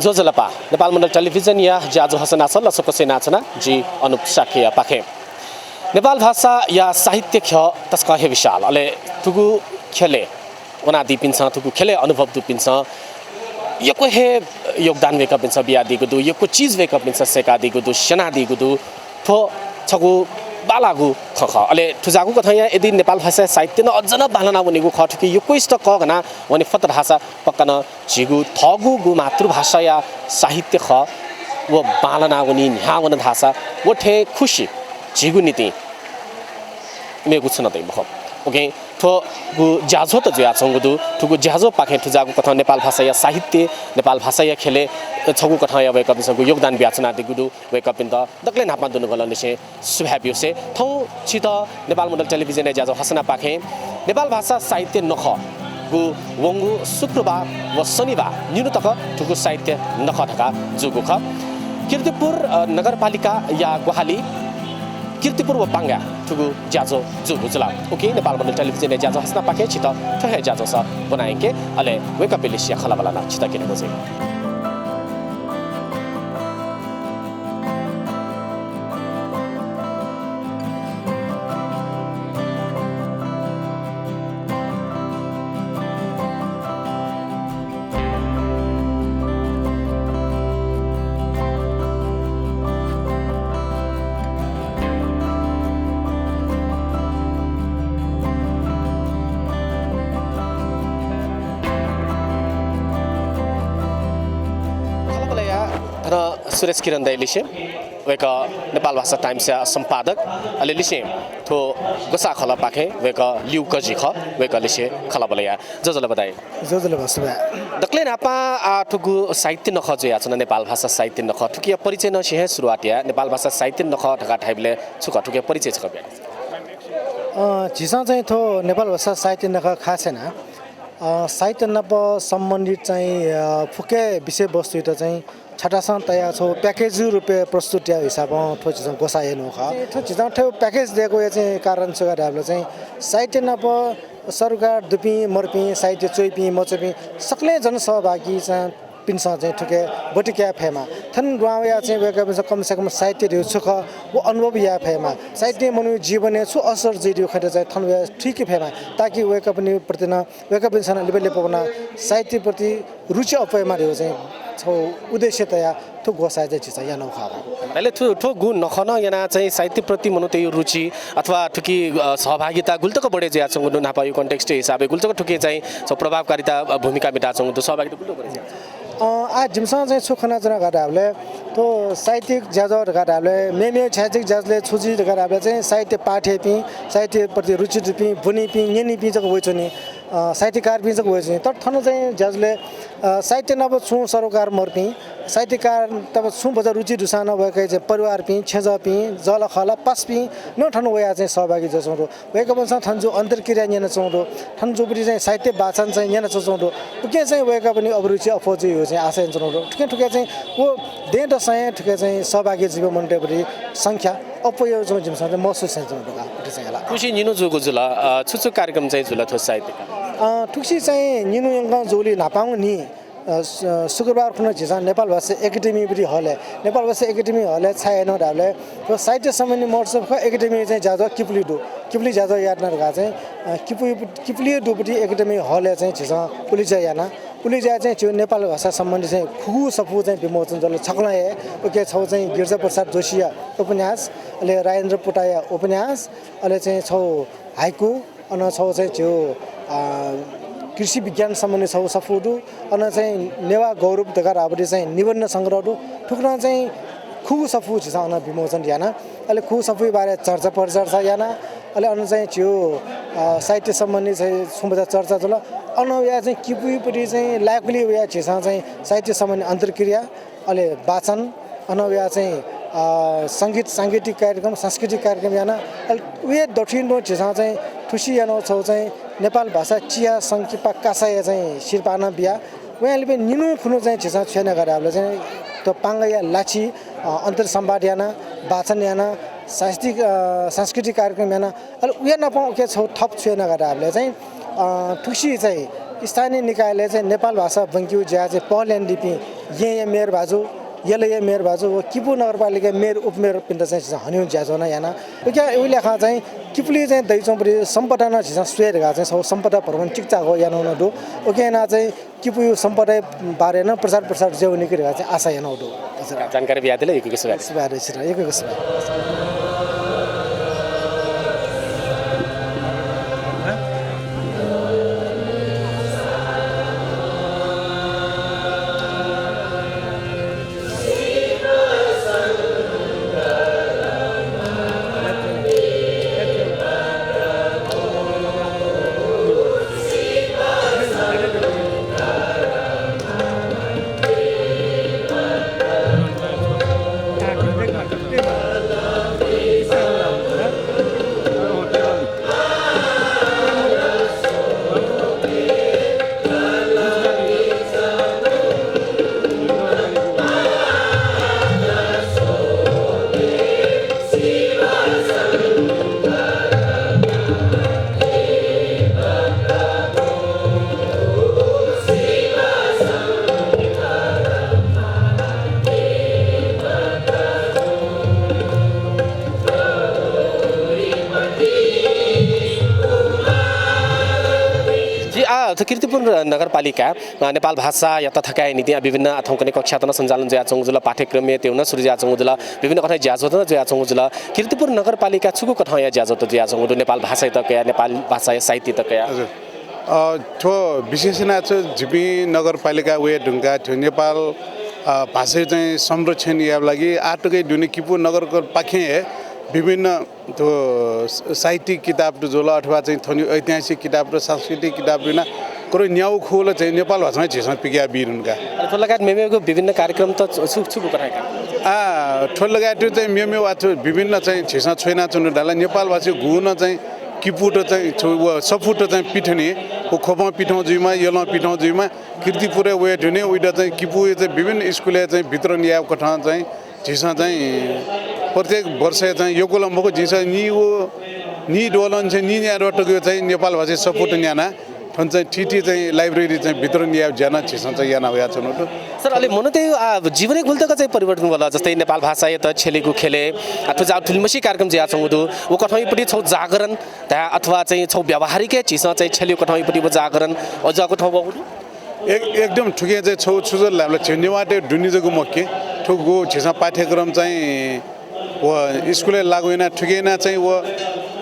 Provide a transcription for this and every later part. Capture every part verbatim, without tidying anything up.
ज्वजलपा, नेपाल मण्डल टेलिभिजनया ज्याझ्वः हसनाः लसकुस यानाच्वना, जि अनुप शाक्यया पाखें। नेपाल भाषाया साहित्य ख्यः तसकं हे विशाल, अले थुगु ख्यलय् वनादीपिन्सं, थुगु ख्यलय् अनुभव दुपिन्सं यक्व हे योगदान वय्कःपिन्सं बियादीगु दु, यक्व चिज वय्कःपिन्सं सय्कादीगु दु, स्यनादीगु दु। थ्व छगू बांलाःगु खँ खः। अले थुजाःगु कथंया यदि नेपाल भाषाया साहित्य नं अझ नं बांलाना वनीगु खः, थुकी यक्वसित कःघाना वने फत धाःसा पक्का नं झीगु थःगुगु मातृभाषाया साहित्य खः, व बांलाना वनी, न्ह्याः वन धाःसा व थें खुसी झीगु निंतिं मेगु छुं नं दइ मखु। उकिं थ्वगु ज्याझ्वः त जुयाच्वंगु दु। थुगु ज्याझ्वःपाखें थुजाःगु कथं नेपाल भाषाया साहित्य, नेपाल भाषाया ख्यलय् छगू कथंया वय्कःपिन्सं योगदान बियाच्वनादीगु दु। वय्कःपिन्त दकलय् न्हापां दुनुगलंनिसें सुभाय् ब्यूसे। थौं छित नेपाल मण्डल टेलिभिजनया ज्याझ्वः हसनापाखें नेपाल भाषा साहित्य नखःगु वंगु शुक्रबार व शनिबार निन्हु तक थुगु साहित्य नखः धकाः जूगु खः। कीर्तिपुर, अ, नगरपालिकाया ग्वाहालि कीर्तिपुर व पांगाय् थुगु ज्याझ्वः जूगु जुल। उकिं नेपाल मण्डल टेलिभिजनया ज्याझ्वः हसनापाखें छित थ्व हे ज्याझ्वःस ब्वना यंके, अले वय्कःपिंलिसेया खँल्हाबल्हा नं छित क्यनेगु जुइ। खँल्हाबल्हा याये थन सुरेश किरण दाइ लिसे। वय्कः नेपाल भाषा टाइम्सया सम्पादक, अले लिसें थ्व ग्वसाः खलःपाखें वय्कः ल्यू कजि खः, वय्कःलिसे खँल्हाबल्हा याये। ज्वजलपा दाइ। ज्वजलपा, सुभाय्। दकलय् न्हापां, आ, थुगु साहित्य नखः जुयाच्वन, नेपाल भाषा साहित्य नखः। थुकिया परिचय नं सि हे सुरुवात याये। नेपाल भाषा साहित्य नखः धकाः धाइबलय् छु खः, थुकिया परिचय छकः बियादिसँ। अ, झीसं चाहिँ थ्व नेपाल भाषा साहित्य नखः खास यानाः, अ, साहित्य नाप सम्बन्धित चाहिँ, अ, फुक्क विषयवस्तुयात चाहिँ छथासं तयाः छगू package रूपय् प्रस्तुत याः हिसाबं थ्व झीसं ग्वसाः यानागु खः। थ्व झीसं थ्व package दयेकेगुया चाहिँ कारण छु खः धायेबलय् चाहिँ साहित्य नाप सरोकार दुपिं मदुपिं, साहित्य च्वइपिं मच्वइपिं सकलें जनसहभागी चाहिँ पिन्सं चाहिँ थुके बहनी काये फयेमा। थन दुहां वयाः चाहिँ वय्कःपिन्सं कम से कम साहित्य धइगु छु खः व अनुभव याये फयेमा। साहित्यं मनूया जीवनय् छु असर जुइ धइगु खँत चाहिँ थन वयाः थुइके फयेमा, ताकि वय्कःपिनि प्रति नं, वय्कःपिन्सं नं लिपा लिपा वनाः साहित्य प्रति रुचि अप्वयेमा धइगु चाहिँ छगू उद्देश्य तयाः थ्व ग्वसाः चाहिँ झीसं यानागु खः। अले थ्व, थ्व गु नखः नं यानाः चाहिँ साहित्य प्रति मनूतय् रुचि अथवा थुकी, अ, सहभागिता गुलि तक बढे जुयाच्वंगु दु, न्हापाया context हिसाबय् गुलि तक थुकी चाहिँ छगू प्रभावकारिता, अ, भूमिका म्हिताच्वंगु दु, सहभागिता गुलि तक बढे जुयाच्वंगु दु? अ, आः जिमिसं चाहिँ छु खनाच्वना धकाः धायेबलय्, थ्व साहित्यिक ज्याझ्वः धकाः धायेबलय्, मेमेगु साहित्यिक ज्याझ्वलय् छु जुइ धकाः धायेबलय् चाहिँ साहित्य पाठय्‌पिं, साहित्य प्रति रुचि दुपिं, ब्वनीपिं, न्यनीपिं जक वइच्वनी। अ, साहित्यकारपिं जक वइच्वनी। तर थन चाहिँ ज्याझ्वलय्, अ, साहित्य नाप छुं सरोकार मदुपिं, साहित्यकार नाप छुं भचा रुचि दुसां नं वय्कःया चाहिँ परिवारपिं, छेँजःपिं, जःलाखःला पासापिं नं थन वयाः चाहिँ सहभागी जुयाच्वंगु दु। वय्कःपिन्सं थन जूगु अन्तर्क्रिया न्यनाच्वंगु दु। थन जूगुपट्टि चाहिँ साहित्य वाचन चाहिँ न्यनाच्वंगु दु। उकिं चाहिँ वय्कःपिनि अभिरुचि अप्वः जुइ धइगु चाहिँ आशा यानाच्वंगु दु। थुकिं थुके चाहिँ व दँय्‌दसं हे थुके चाहिँ सहभागी जुइपिं मनूतय्‌पट्टि संख्या अप्वः जुयाच्वंगु जिमिसं चाहिँ महसुस यानाच्वंगु दु का, उकिं चाहिँ हला। थुगुसी निन्हु जूगु जुल, अ, छु छु कार्यक्रम चाहिँ जुल थ्व साहित्य? अ, थुगुसी चाहिँ निन्हु यंकं जूगुलिं न्हापांगु न्हि अ, सु-, शुक्रबार खुन्हु झीसं नेपाल भाषा एकेडेमीपट्टि हलय्, नेपाल भाषा एकेडेमी हलय् छाय् यानागु धायेबलय् थ्व साहित्य सम्बन्धी महोत्सव खः, एकेडेमी चाहिँ ज्याझ्वः किपुली दु। किपुली ज्याझ्वः यायेत्यना धकाः चाहिँ, अ, किपुली, किपुली दुपट्टि एकेडेमी हलय् चाहिँ झीसं उलिज्या याना। उलिज्याय् चाहिँ झीगु नेपाल भाषा सम्बन्धी चाहिँ खुगू सफू चाहिँ विमोचन जुल। छकलं हे उकी छगू चाहिँ गिरिजा प्रसाद जोशीया उपन्यास, अले राजेन्द्र पोटाया उपन्यास, अले चाहिँ छगू हाइकु, अन छगू चाहिँ झीगु, अ, कृषि विज्ञान सम्बन्धी छगू सफू दु। अन चाहिँ नेवाः गौरव धकाः धाःगु चाहिँ निबन्ध संग्रह दु। थुकथं चाहिँ खुगू सफू झीसं अन विमोचन याना। अले खुगू सफूया बारे चर्चा परिचर्चा याना। अले अन चाहिँ झीगु, अ, साहित्य सम्बन्धी चाहिँ छुं भचा चर्चा जुल। अन वयाः चाहिँ किपुइपट्टि चाहिँ लाय्‌कुलिइ वयाः झीसं चाहिँ साहित्य सम्बन्धी अन्तर्क्रिया, अले वाचन, अन वयाः चाहिँ, अ, संगीत, सांगीतिक कार्यक्रम, सांस्कृतिक कार्यक्रम याना। अले उहे दथुइ तुं झीसं चाहिँ थुसी यानागु छगू चाहिँ नेपाल भाषा चिया संकिपा कासाया चाहिँ सिरपाः नं बिया। वयां लिपा निन्हु खुन्हु चाहिँ झीसं छु याना का धाःबलय् चाहिँ थ्व पांगाया लाछि, अ, अन्तर्संवाद याना, वाचन याना, साहित्यिक, अ, सांस्कृतिक कार्यक्रम याना। अले उहे नापं उकी छगू थप छु याना का धाःबलय् चाहिँ, अ, थुसी चाहिँ स्थानीय निकायलय् चाहिँ नेपाल भाषा ब्वंकेगु ज्या चाहिँ पहल यानादीपिं येँया मेयर भाजु, यलया मेयर भाजु व किपू नगरपालिका मेयर उपमेयरपिन्त चाहिँ झीसं हनेगु ज्याझ्वः नं याना। उकिया उइल्याखं चाहिँ किपुली चाहिँ दइच्वंपरि सम्पदा नं झीसं स्वये धकाः चाहिँ छगू सम्पदा भ्रमण चिकिचाको यानागु नं दु। उकिं यानाः चाहिँ किपुयु सम्पदाया बारे नं प्रचार प्रसार जुयावनी कि धकाः चाहिँ आशा यानागु दु। हजुर। जानकारी बियादिल, यक्व यक्व सुभाय्। सुभाय् दु छित, यक्व यक्व सुभाय्। जी, आ, थ्व कीर्तिपुर नगरपालिका, अ, नेपाल भाषायात थकायेया निंतिं, अ, विभिन्न, अ, थौंकन्हय् कक्षात नं सञ्चालन जुयाच्वंगु जुल, पाठ्यक्रमय् तेउ नं सुरु जुयाच्वंगु जुल, विभिन्न कथंया ज्याझ्वः नं जुयाच्वंगु जुल। कीर्तिपुर नगरपालिका छुगु कथंया ज्याझ्वः जुयाच्वंगु दु, नेपाल भाषायात कयाः, नेपाल भाषाया साहित्ययात कयाः? हजुर। अ, थ्व विशेष यानाः चाहिँ झीपिं नगरपालिका वये धुंकाः थ्व नेपाल, अ, भाषाया चाहिँ संरक्षण यायेगु लागि आःतकया दुने किपू नगरपालिकापाखें हे विभिन्न थ्व स-, साहित्यिक किताबत जुल अथवा चाहिँ थन ऐतिहासिक किताबत, सांस्कृतिक किताबत यानाः करो न्यागू खुगू ला चाहिँ नेपाल भाषां झीसं पिकयाबी धुंकाः। अले थ्व लगायत मेमेगु विभिन्न कार्यक्रम त छु, छु, छु गुगु का? आ, थ्व लगायत चाहिँ मेमेगु आ, थ्व विभिन्न चाहिँ झीसं छ्वयाच्वनागु धाःसा नेपाल भाषाया गुगु नं चाहिँ किपूत चाहिँ छु व सफूत चाहिँ पिथने, व ख्वपं पिथं जुइमा, यलं पिथं जुइमा, कीर्तिपुरय् वये धुने उइत चाहिँ किपूया चाहिँ विभिन्न स्कुलय् चाहिँ वितरण यायेगु कथं चाहिँ झीसं चाहिँ प्रत्येक वर्षय् चाहिँ यक्व ला मखु, झीसं नीगू, नीद्वः ला न्ह्यः नीन्याद्वः तक चाहिँ नेपाल भाषाया सफूत न्यानाः थन चाहिँ थीथी चाहिँ library चाहिँ वितरण यायेगु ज्या नं झीसं चाहिँ याना वयाच्वनागु दु। सर, अले मनूतय्, आ, जीवनय् गुलि तक चाहिँ परिवर्तन वल, जस्तै नेपाल भाषायात छ्यलेगु ख्यलय्, आ, थ्व जा थुलिमछि कार्यक्रम जुयाच्वंगु दु, व कथंयापट्टि छगू जागरण धाये अथवा चाहिँ छगू व्यावहारिक हे झीसं चाहिँ छ्यलेगु कथंयापट्टि व जागरण अज्याःगु थौं वःगु दु? एक-, एकदम थुकिं चाहिँ छगू छु जुल धाःसा झी नेवाःतय् दुने जक मखु कि, थुगु झीसं पाठ्यक्रम चाहिँ व स्कुलय् लागू यानाः थुकिं यानाः चाहिँ व,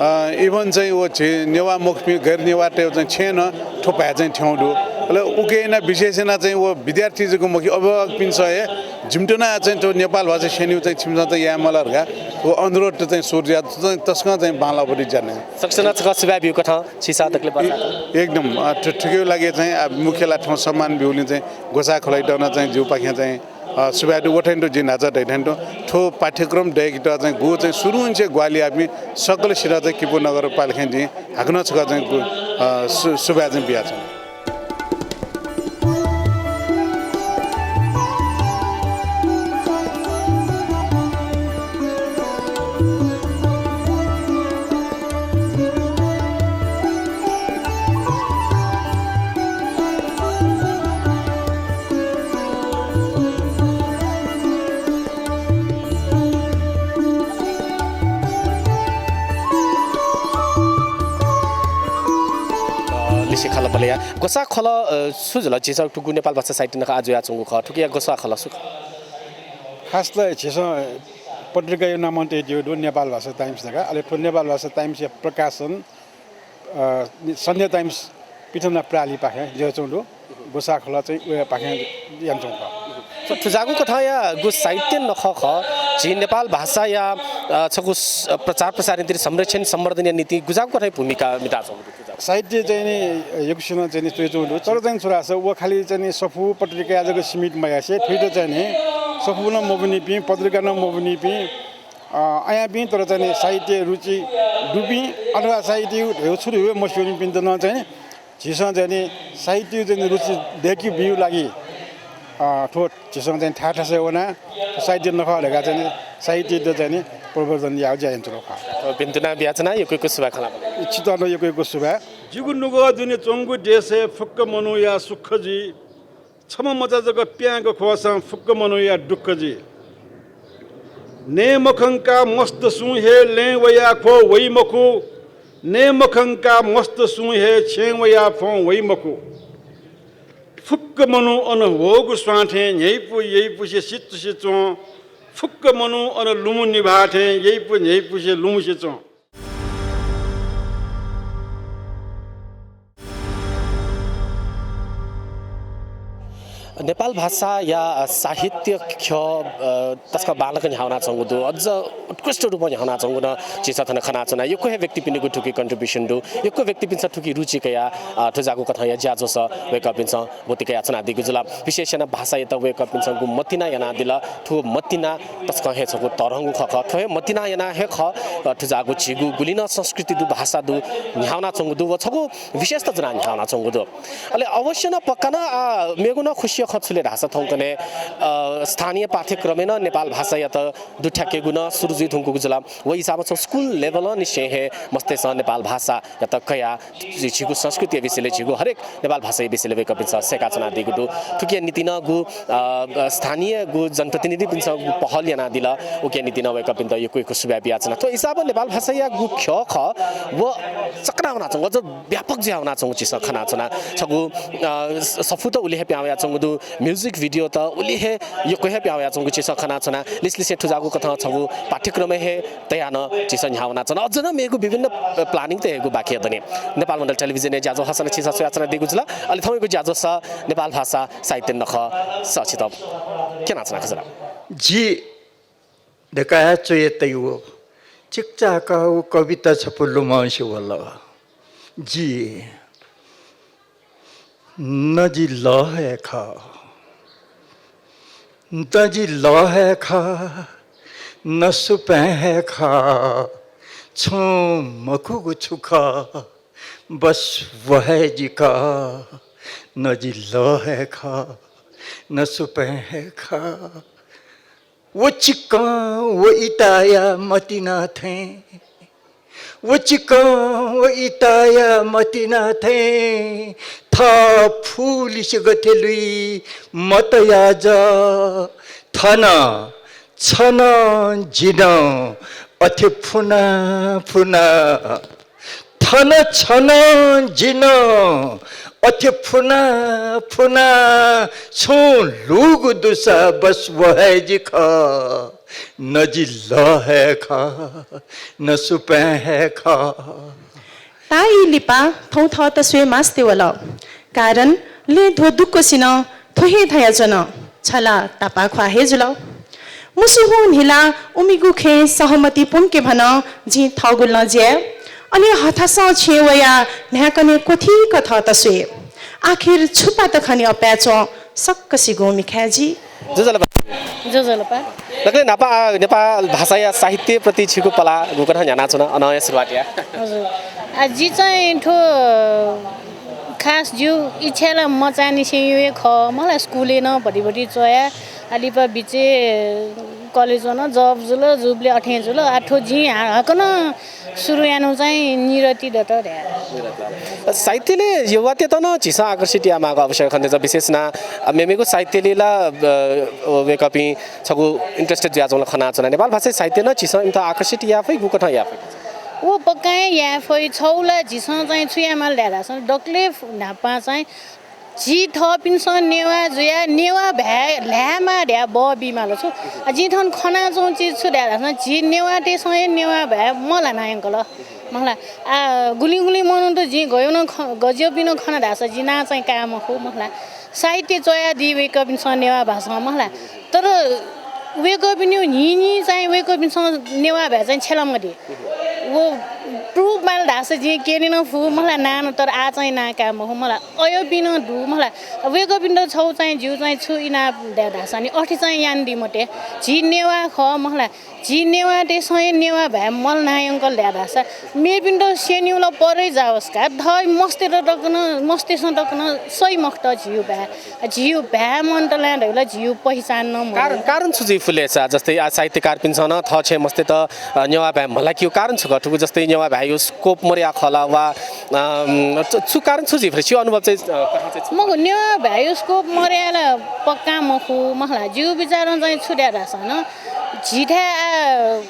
अ, even चाहिँ व झी नेवाः मखुपिं गैर नेवाःतय् चाहिँ छेँय् नं थ्व भाय् चाहिँ थ्यंगु दु। अले उकिं यानाः विशेष यानाः चाहिँ व विद्यार्थी जक मखु कि, अभिभावकपिन्सं हे जिमित नं चाहिँ थ्व नेपाल भाषा स्यनेगु चाहिँ छिमिसं चाहिँ याये माल धकाः व अनुरोध चाहिँ सुरु जुया, चाहिँ तसकं चाहिँ बांलाःगु ज्या नं। सकसिनं छकः सुभाय् ब्यूकथं छिसं दकले बचा। एकदम, अ, थु-, थुकिया लागि चाहिँ, अ, मुख्य ला थौं सम्मान ब्यूगुलिं चाहिँ ग्वसाः खलःयात नं चाहिँ जिगुपाखें चाहिँ, अ, सुभाय् दु। व थें तुं जिं न्हाचः धयाथें तुं थ्व पाठ्यक्रम दय्केत चाहिँ गु चाहिँ सुरुंनिसें ग्वाहालि याःपिं सकलसित चाहिँ किपू नगरपालिकां जिं हाकनं छकः चाहिँ गु, अ, सु-, सुभाय् चाहिँ बियाच्वना। लिसे खलः बलय् या। ग्वसाः खलः, अ, छु जुल? झीसं थुगु नेपाल भाषा साहित्य नखः आः जुयाच्वंगु खः। थुकिया ग्वसाः खलः छु खः? खास त झीसं पत्रिकाया नामं तयादीगु दु नेपाल भाषा टाइम्स धकाः। अले थ्व नेपाल भाषा टाइम्सया प्रकाशन, अ, सन्ध्या टाइम्स पृथ्वीनाथ प्रालिपाखें जुयाच्वंगु दु। ग्वसाः खलः चाहिँ वयापाखें यानाच्वंगु खः। थ्व थुजाःगु कथंया गु साहित्य नखः खः, झी नेपाल भाषाया, अ, छगू स-, प्रचार प्रसारया निंतिं, संरक्षण संवर्धनया निंतिं गुजाःगु कथंया भूमिका म्हिताच्वंगु दु थुजाःगु? साहित्य चाहिँ नि यक्वसिनं चाहिँ नि च्वयाच्वंगु दु। तर चाहिँ छु धाःसा व खालि चाहिँ नि सफू पत्रिकाया जक सीमित मयासें थुइत चाहिँ नि सफू नं मब्वनीपिं, पत्रिका नं मब्वनीपिं, अ, अयापिं तर चाहिँ नि साहित्य रुचि दुपिं अथवा साहित्य धयागु छु धयागु मस्यूनिपिन्त नं चाहिँ नि झीसं चाहिँ नि साहित्ययु चाहिँ नि रुचि दय्के बीगु लागि, अ, थ्व झीसं चाहिँ थाय् थासय् वनाः थ्व साहित्य नखः धकाः चाहिँ नि साहित्ययात चाहिँ नि प्रवर्धन यायेगु ज्या यानाच्वनागु खः। भिन्तुना बियाच्वना, यक्व यक्व सुभाय् खला। छितः नं यक्व यक्व सुभाय्। जिगु नुगः दुने च्वंगु देशय् फुक्क मनूया सुख जुइ। छम्ह मचा जक प्याय्‌क ख्वःसां फुक्क मनूया दुःख जुइ। नये मखंकाः मस्त सुं हे लँय् वयाः ख्वः वइ मखु, नये मखंकाः मस्त सुं हे छेँय् वयाः फ्वं वइ मखु। फुक्क मनू अन ह्वःगु स्वां थें न्ह्यइपु यइपुसे सितुसे च्वं, फुक्क मनू अन लुमु निभाः थें यइपु न्ह्यइपुसे लुमुसे च्वं। नेपाल भाषाया साहित्य ख्यः, अ, तसकं बांलाक न्ह्यावनाच्वंगु दु, अझ उत्कृष्ट रूपं न्ह्यावनाच्वंगु नं झीसं थन खनाच्वना। यक्व हे व्यक्तिपिनिगु थुकी contribution दु, यक्व व्यक्तिपिन्सं थुकी रुचि कयाः, अ, थुजाःगु कथंया ज्याझ्वलय् वय्कःपिन्सं ब्वति कयाच्वनादीगु जुल। विशेष यानाः भाषायात वय्कःपिन्सं गु मतिना यानादिल, थ्व मतिना तसकं हे छगू तःधंगु खः, खः। थ्व हे मतिना यानाः हे खः, अ, थुजाःगु झीगु गुलि नं संस्कृति दु, भाषा दु, न्ह्यावनाच्वंगु दु, व छगू विशेषता ज्वनाः न्ह्यावनाच्वंगु दु। अले अवश्य नं पक्का नं, आ, मेगु नं खुसिया खँ छु ले धाःसा थौंकन्हय्, अ, स्थानीय पाठ्यक्रमय् नं नेपाल भाषायात दुथ्याकेगु नं सुरु जुइ धुंकूगु जुल। व हिसाबं छगू school level निसें हे मस्तय्सं नेपाल भाषायात कयाः झीगु संस्कृतिया विषयलय्, झीगु हरेक नेपाल भाषाया विषयलय् वय्कःपिन्सं सय्काच्वनादीगु दु। थुकिया निंतिं नं गु, अ, स्थानीय गु जनप्रतिनिधिपिन्सं गु पहल यानादिल, उकिया निंतिं नं वय्कःपिन्त यक्व यक्व सुभाय् बियाच्वना। थ्व हिसाबं नेपाल भाषाया गु ख्यः खः, व चकना वनाच्वंगु, अझ व्यापक जुया वनाच्वंगु झीसं खनाच्वना। छगू, अ, स-, सफूत उलि हे पिहां वयाच्वंगु दु, music video त उलि हे यक्व हे पिहां वयाच्वंगु झीसं खनाच्वना। लिसलिसें थुजाःगु कथं छगू पाठ्यक्रमय् हे तयाः नं झीसं न्ह्यावनाच्वना। अझ नं मेगु विभिन्न, अ, planning तयेगु बाकी हे दनि। नेपाल मण्डल टेलिभिजनया ज्याझ्वः हसं नं छिसं स्वयाच्वनादीगु जुल। अले थौंयागु ज्याझ्वलय् नेपाल भाषा साहित्य नखःसं छित क्यनाच्वना खः जुल। जि धकाः च्वय् तयागु चिकिचाःगु कविता छपु लुमंसे वल। जि, न जि लः हे खः, न जि लः हे खः, न सुपाँय् हे खः, छुं मखुगु छु खः, बस व हे जि खः, न जि लः हे खः, न सुपाँय् हे खः। व चिकं व इताया मतिना थें, व चिकं व इताया मतिना थें, थः फुलिसे गथे लुइ मतया जः। थन छनं जिनं अथे फुना फुना, थन छनं जिनं अथे फुना फुना, छुं लूगु दुसा बस व हे जि खः, न जि लः हे खः, न सुपाँय् हे खः। ताःई लिपा थौं थःत स्वये मास्ति वल। कारण लँय् ध्वदुक्वसिन थ्व हे धयाच्वन, छ ला तापाःख्वाः हे जुल। मुसु हुँ न्हिला उमिगु खँय् सहमति प्वंके भन जिं थःगु लँज्याय्। अले हथासं छेँय् वयाः न्हाय्कनय् क्वथिक थःत स्वये। आखिर छु पात खने अपाय् च्वं, सकसिगुं मिखाय् जी। ज्वजलपा। ज्वजलपा। दकलय् न्हापा, आ, नेपाल भाषाया साहित्यप्रति छिगु पलाः गुकथं न्ह्यानाच्वन, अनं हे सुरुवात या। हजुर। आ, जि चाहिँ थ्व खास जिगु इच्छा ला मचांनिसें हे खः। मला स्कुलय् नं भति भति च्वया, आ, लिपा बिचय् कलेजं नं job जुल, जुबलय् अथें जुल। आ, थ्व जिं हा-, हाकनं सुरु यानागु चाहिँ निरति दत धया। साहित्यलय् युवातय्त नं झीसं आकर्षित यायेमाःगु आवश्यक खने दु। विशेष यानाः, अ, मेमेगु साहित्यलय् ला, अ, वय्कःपिं छगू interested जुयाच्वंगु खनाच्वना। नेपाल भाषाया साहित्यं नं झीसं इमित आकर्षित याये फइ, गुकथं याये फइ? व पक्का हे याये फइ। छगू ला झीसं चाहिँ छु यायेमाल धाःसा दकलय् न्हापां चाहिँ झी थःपिन्सं नेवाः जुयाः नेवाः भाय् ल्हायेमाः धयाः बः बीमाल छु। आ, जिं थन खनाच्वंगु चिज छु धाये धाःसा झी नेवाःतय्सं हे नेवाः भाय् मल्हाना यंकल। मला, आ, गुलिं गुलिं मनूत जिं गज्याःपिं नं ख-, गज्याःपिं नं खना धाःसा जि नां चाहिँ काये मखु। मला, साहित्य च्वयादी वय्कःपिन्सं नेवाः भासं। मला, तर वय्कःपिनिगु न्हिं न्हिं चाहिँ वय्कःपिन्सं नेवाः भाय् चाहिँ छ्यला मदी। व proof माल धाःसा जिं क्यने नं फु, मला, नां नं, तर आः चाहिँ नां काये मखु। मला, अय्पिं नं दु। मला, वय्कःपिन्त छगू चाहिँ जिगु चाहिँ छु इनाप धाये धाःसा नि, अथे चाहिँ यानादी मते। झी नेवाः खः। मला, झी नेवाःतय्सं हे नेवाः भाय् मल्हाना यंकल धाये धाःसा मेपिन्त स्यनीगु ला परै जावःसा का, थः मस्तय्त तक नं, मस्तय्सं तक नं सइ मखुत झीगु भाय्। झीगु भाय् मन्त ला धइगु ला झीगु पहिचान नं मदु। कारण, कारण छु जुइ फु ले सा? जस्तै आ, साहित्यकारपिन्सं नं थः छेँय् मस्तय्त, अ, नेवाः भाय् मल्हाकेगु कारण छु खः? थुगु जस्तै नेवाः भाय्‌या scope मदया खः ला वा, अम, छु, छु कारण छु जुइ फइ? छिगु अनुभव चाहिँ, अ, कथं चाहिँ छु? मखु, नेवाः भाय्‌या scope मदया ला पक्का मखु, मखु ला। जिगु विचारं चाहिँ छु धाये धाःसा नं, झीथाय् आ,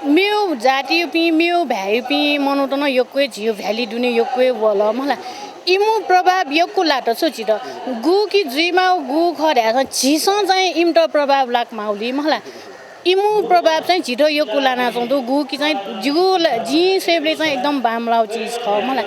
मेगु जातियापिं, मेगु भाय्‌यापिं मनूत नं यक्व हे झीगु valley दुने यक्व हे वल, मखु ला। इमिगु प्रभाव यक्व लात छु झीत। गुकी जुइमाःगु गु खः धाःसा झीसं चाहिँ इमित प्रभाव लाकेमाःगुलिं, मखु ला। इमिगु प्रभाव चाहिँ झीत यक्व लानाच्वंगु दु, गुकी चाहिँ जिगु ला-, जिं स्वयेबलय् चाहिँ एकदम बांमलाःगु चिज खः, मखु ला।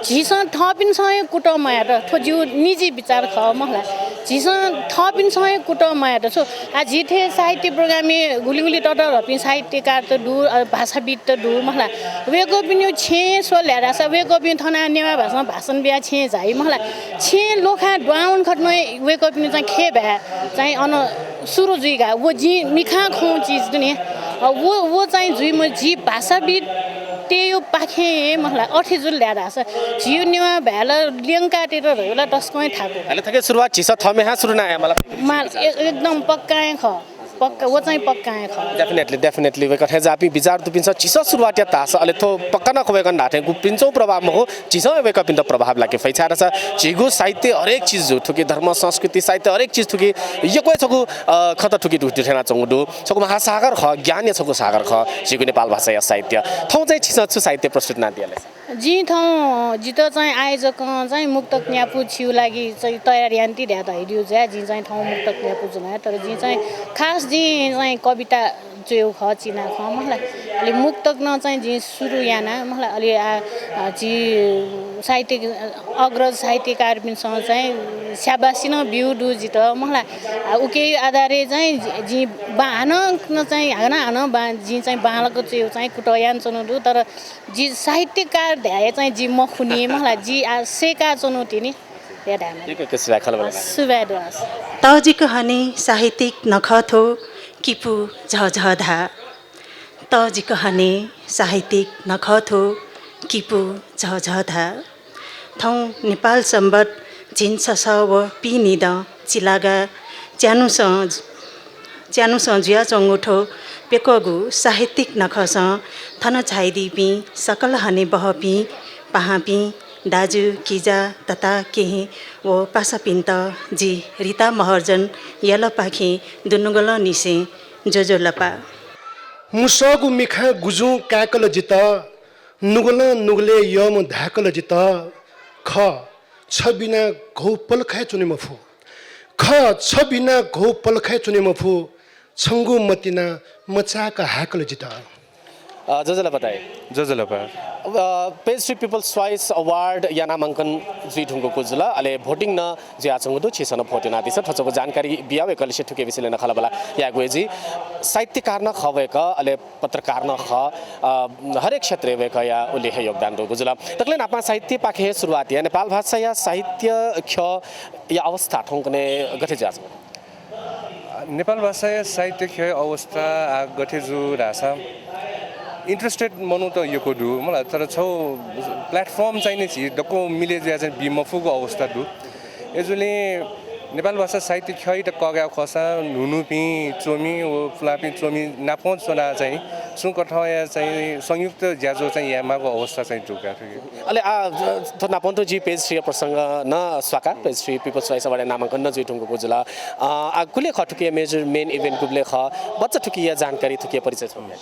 झीसं थःपिन्सं हे कुतः मयात, थ्व जिगु निजी विचार खः, मखु ला। झीसं थःपिन्सं हे कुतः मयात छु। आ, झी थें साहित्य program-य् गुलि गुलि ततःधंपिं साहित्यकारत दु, अ, भाषाविद्त दु, मखु ला। वय्‌कःपिनिगु छेँय् स्वल धाःसा वय्‌कःपिं थन नेवाः भाषां भाषण बियाः छेँय् झाइ, मखु ला। छेँय् ल्वखां दुहां वनेखत नं वय्‌कःपिनिगु चाहिँ खेँ भाय् चाहिँ अन सुरु जुइगु, व जिं मिखां खंगु चिज दु नि। अ, व, व चाहिँ जुइम्ह झी भाषाविद्तय्‌गु पाखें हे, मखु ला, अथे जुल धाःसा झीगु नेवाः भाय् ला ल्यंकातयेत धइगु ला तसकं हे थाकु। अले थुकिया सुरुवात झीसं थःम्हं हे सुरु यायेमाल। मा-, ए-, एकदम पक्का हे खः। पक्का, व चाहिँ पक्का हे खः। Definitely, definitely। वय्‌कः थें ज्याःपिं विचार दुपिन्सं झीसं सुरुवात यात धाःसा अले थ्व पक्का नं खः, वय्‌कलं धाःथें गुपिन्सं प्रभाव मखु, झीसं वय्‌कःपिन्त प्रभाव लाके फइ, छाय्‌धाःसा झीगु साहित्य हरेक चिज दु, थुकी धर्म, संस्कृति, साहित्य हरेक चिज थुकी यक्व हे छगू, अ, खँ त थुकी दु, दुथ्यानाच्वंगु दु। छगू महासागर खः, ज्ञानया छगू सागर खः झीगु नेपाल भाषाया साहित्य। थौं चाहिँ छिसं छु साहित्य प्रस्तुत यानादिया ले? जिं थौं, जितः चाहिँ आयोजकं चाहिँ मुक्तक न्यापु छिगु लागि चाहिँ तयार यानाति धयाः धयादिउ जुया, जिं चाहिँ थौं मुक्तक न्यापु जुना, तर जिं चाहिँ खास जिं चाहिँ कविता च्वयेगु खः, चिना खः, मखु ला। अले मुक्तक नं चाहिँ जिं सुरु याना, मखु ला। अले आ, आ, झी साहित्यिक, अग्रज साहित्यकारपिन्सं चाहिँ स्याबासी नं ब्यू दु जितः, मखु ला। आ, उके आधारय् चाहिँ जि, जिं बा-, हानं नं चाहिँ हानं हानं बा-, जिं चाहिँ बांलाक च्वयेगु चाहिँ कुतः यानाच्वनु दु, तर जि साहित्यकार धाये चाहिँ जि मखुनि, मखु ला, जि आ, सय्‌काच्वनु तिनि। या धायेमानि। यक्व यक्व सुभाय् खलबल। सुभाय् दु। तःजिक हने साहित्यिक नखः थ्व किपु झःझः धाः। तःजिक हने साहित्यिक नखः थ्व किपु झःझः धाः। थौं नेपाल संवत् झिंछसः व पीनिदँ चिलागा च्यानुसं च्यानुसं जुयाच्वंगु थ्व प्यक्वःगु साहित्यिक नखःसं थन झायादीपिं सकल हनेबहःपिं पाहांपिं दाजु, किजा, तता, केहेँ व पासापिन्त जि रिता महर्जन यलपाखें दुनुगलंनिसें ज्वजलपा। मुसःगु मिखां गुजुं काय्‌कल जितः, नुगलं नुगलय् यःम्ह धाय्‌कल जितः। खः, छ बिना घौ पलख हे च्वने मफु। खः, छ बिना घौ पलख हे च्वने मफु। छंगु मतिना मचाय्‌क हाय्‌कल जितः। अ, ज्वजलपा दाइ। ज्वजलपा। अ, Page Three People's Choice Award या नामांकन जुइ धुंकूगु जुल, अले voting नं जुयाच्वंगु दु, छिसं नं vote यानादिसँ। थ्व छगू जानकारी बिया वय्‌कःलिसे थुकिया विषयलय् नं खँल्हाबल्हा यायेगु हे जुइ। साहित्यकार नं खः वय्‌कः, अले पत्रकार नं खः, अ, हरेक क्षेत्रय् वय्‌कःया उल्लेख्य योगदान दुगु जुल। दकलय् न्हापां साहित्यपाखें हे सुरुवात याये। नेपाल भाषाया साहित्य ख्यःया अवस्था थौंकन्हय् गथे जुयाच्वंगु? नेपाल भाषाया साहित्य ख्यःया अवस्था आः गथे जू धाःसा interested मनूत यक्व दु, मला, तर छौ platform चाहिँ नि झी दक्व मिले जुया चाहिँ बी मफुगु अवस्था दु। अय्‌जूगुलिं नेपाल भाषा साहित्य ख्यःयात कःघाये खःसा न्हून्हूपिं च्वमि व पुलांपिं च्वमि नापं च्वना चाहिँ छुं कथंया चाहिँ संयुक्त ज्याझ्वः चाहिँ यायेमाःगु अवस्था चाहिँ दु का। अले आ, थ्व नापं तुं जि Page Three या प्रसंग नं स्वाका, Page Three People's Choice Award या नामांकन नं जुइ धुंकूगु जुल। अ, आ, गुलि खः थुकिया major main event गुबलय् खः, बच्चा थुकिया जानकारी, थुकिया परिचय छकः।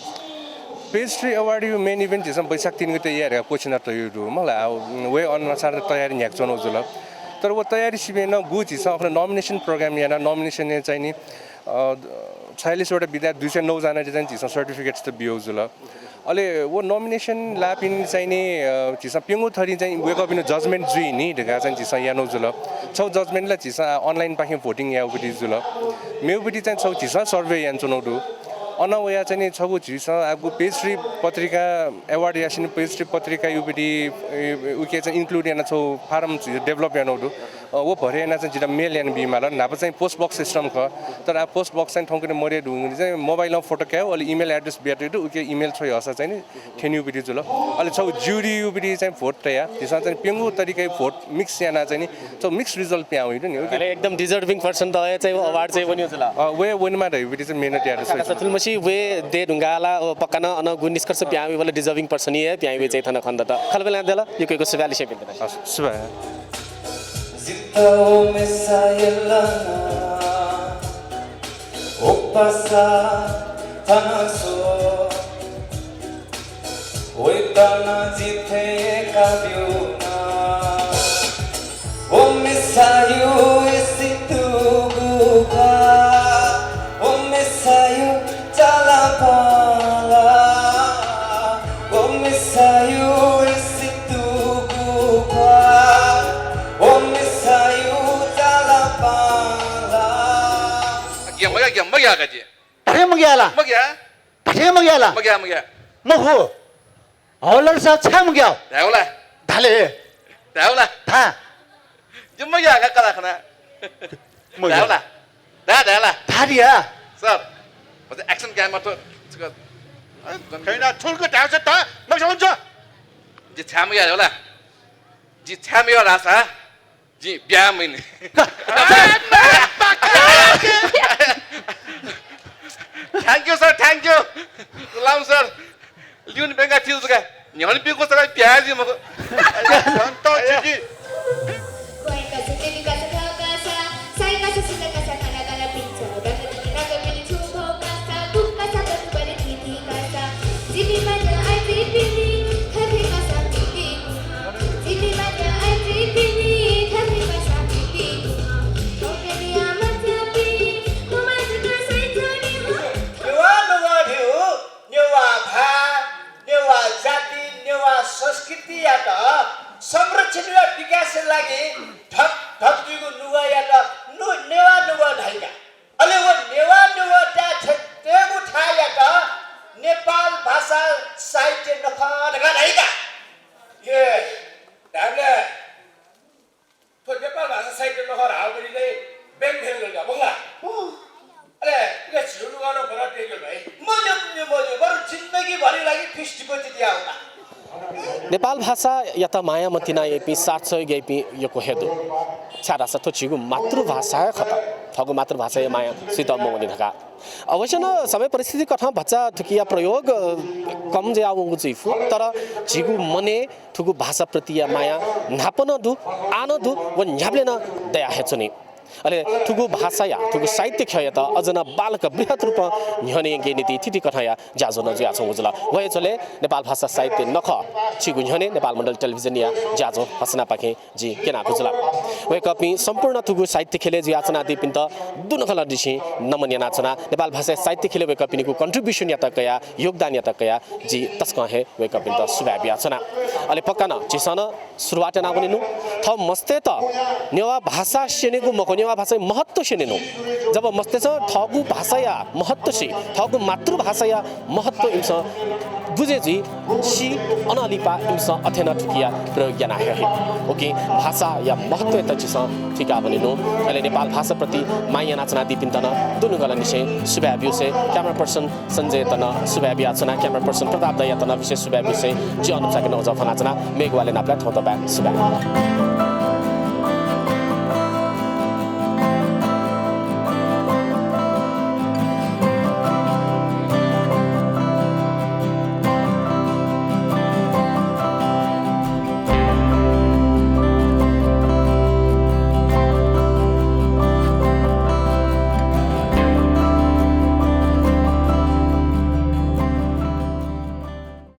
Page Three Award या main event झीसं वैशाख तीन गते याये धकाः क्वःछिना तयागु दु, मला, आ, वय् अनुसार तयारी न्ह्याकाच्वनागु जुल। तर व तयारी सिबें नं गु झीसं अखना nomination program याना, nomination या चाहिँ नि, अ, छयालिस वटा विधा दुई सय नौ जनायात चाहिँ झीसं certificates त बियागु जुल। अले व nomination लाःपिनि चाहिँ नि, अ, झीसं प्यंगू थरिं चाहिँ वय्‌कःपिनि judgement जुइ नि धकाः चाहिँ झीसं यानागु जुल। छौ judgement ला झीसं online पाखें voting याःगु पति जुल। मेगु पति चाहिँ छौ झीसं survey यानाच्वनागु दु। अन वया चाहिँ नि छगू झीसं आगु Page Three पत्रिका award यासें Page Three पत्रिका यु पति, ए, उके चाहिँ include याना छौ form झी develop यानागु दु। अ, व भरे यानाः चाहिँ जितः mail याना बीमाल। न्हापा चाहिँ post box system खः। तर आः post box चाहिँ थौंकन्हय् मदये धुंगुलिं चाहिँ mobile नं photo कायेगु, अले email address बियातयागु दु, उकी email छ्वये हःसा चाहिँ नि थ्यनीगु विधि जुल। अले छगू jury-या विधि चाहिँ vote तयाः, झीसं चाहिँ प्यंगू तरिकाया vote mix यानाः चाहिँ नि छगू mix result पिहां वइगु दु नि। उकी अले एकदम deserving person त हे चाहिँ व award चाहिँ वनीगु जुल। अ, व हे वनेमाः धइगु विधि चाहिँ मेहनत याये दु। अच्छा, थुलि मछि व हे दये धुंकाः ला, व पक्का नं अन गु निष्कर्ष पिहां वइबलय् deserving person हे पिहां वइगु चाहिँ थन खनेदत। खलबल यानादिल, यक्व यक्व सुभाय् लिसें बिन्ति। हस्, सुभाय्। जितः व मेसाय् ल्हानाः उपासा तनाच्वं। वय्कलं जिथें यय्काब्यूगु। व मेसाया इसितुगु ख्वाः, व मेसाया चालापाला, व मेसाया इसितुगु ख्वाः, व मेसाया चालापाला। ग्याः मग्याः, ग्याः मग्याः का जि। धात्थें मग्याः ला? मग्याः। धात्थें मग्याः ला? मग्याः, मग्याः। मखु। हवलदार साब, छाय् मग्याः? धायेगु ला? धा ले। धायेगु ला? धा। जि मग्याः का कलाः खना। मग्याः। धायेगु ला? धा, धायेगु ला? धा धया। सर, म चाहिँ action camera त, खैना थुलक धायेगु छ, धा, मग्याः हुँ। जि छाय् मग्याः धायेगु ला? जि छाय् मग्याः धाःसा जिं ब्याहा मयानि। Thank you sir, thank you। लाम सर, ल्यूने ब्यंकाः थिल जक। न्ह्यःने पिकू सर ब्याहा जुइ मखु। झन् त छिकि। नेवाः नुगः धइगु नेवाः भाय्, नेवाः जाति, नेवाः संस्कृतियात संरक्षण व विकासया लागि धक धक जुइगु नुगःयात नु-, नेवाः नुगः धाइ का। अले व नेवाः नुगः त्याये थ्यंगु थाय्‌यात नेपाल भाषा साहित्य नखः धकाः धाइ का। ए, धायेबलय् थ्व नेपाल भाषा साहित्य नखः धाःगुलिं नै ब्याङ फेल जुल का, मखु ला? अँ। अले, उकी झीगु नुगः नं बरबाद जुइगु भाइ। मज्यू, मज्यू, मज्यू, बरु जिन्दगीभरि लागि fixed deposit याः वना। नेपाल भाषायात माया मतिना याइपिं, साथ सहयोग याइपिं यक्व हे दु। छाय्‌धाःसा थ्व झीगु मातृभाषा हे खः त। थःगु मातृभाषाया माया सुइत मवनी धकाः। अवश्य नं समय परिस्थिति कथं भचा थुकिया प्रयोग, अ, कम जुयावंगु जुइफु, तर झीगु मनय् थुगु भाषाप्रतिया माया न्हापा नं दु, आः नं दु, व न्ह्याबलें नं दया हे च्वनी। अले थुगु भाषाया, थुगु साहित्य ख्यःयात अझ नं बांलाक बृहत् रूपं न्ह्यःने यंकेया निंतिं थीथी कथंया ज्याझ्वः नं जुयाच्वंगु जुल। व हे झ्वलय् नेपाल भाषा साहित्य नखः झीगु न्ह्यःने नेपाल मण्डल टेलिभिजनया ज्याझ्वः हसनापाखें जिं क्यनागु जुल। वय्कःपिं सम्पूर्ण थुगु साहित्य ख्यलय् जुयाच्वनादीपिन्त दुनुगलंनिसें नमन यानाच्वना। नेपाल भाषा साहित्य ख्यलय् वय्कःपिनिगु contribution यात कयाः, योगदानयात कयाः जि तसकं हे वय्कःपिन्त सुभाय् बियाच्वना। अले पक्का नं झीसं नं सुरुवात यानावनेनु। थः मस्तय्त नेवाः भाषा स्यनेगु मखु, नेवाः भाषाया महत्व स्यनेनु। जब मस्तय्सं थःगु भाषाया महत्व सी, थःगु मातृभाषाया महत्व इमिसं बुझे जुइ, सी, अनं लिपा इमिसं अथे नं थुकिया प्रयोग याना हे हइ। उकिं भाषाया महत्वयात झीसं थुइकावनेनु। अले नेपाल भाषाप्रति माया यानाच्वनादीपिन्त नं दुनुगलंनिसें सुभाय् ब्यूसें camera person सञ्जययात नं सुभाय् बियाच्वना, camera person प्रताप दाइयात नं विशेष सुभाय् ब्यूसें जि अनुप शाक्यं नं उजं फ्वनाच्वना। मेगु वालय् नापलाये, थौं तःबाय् सुभाय्।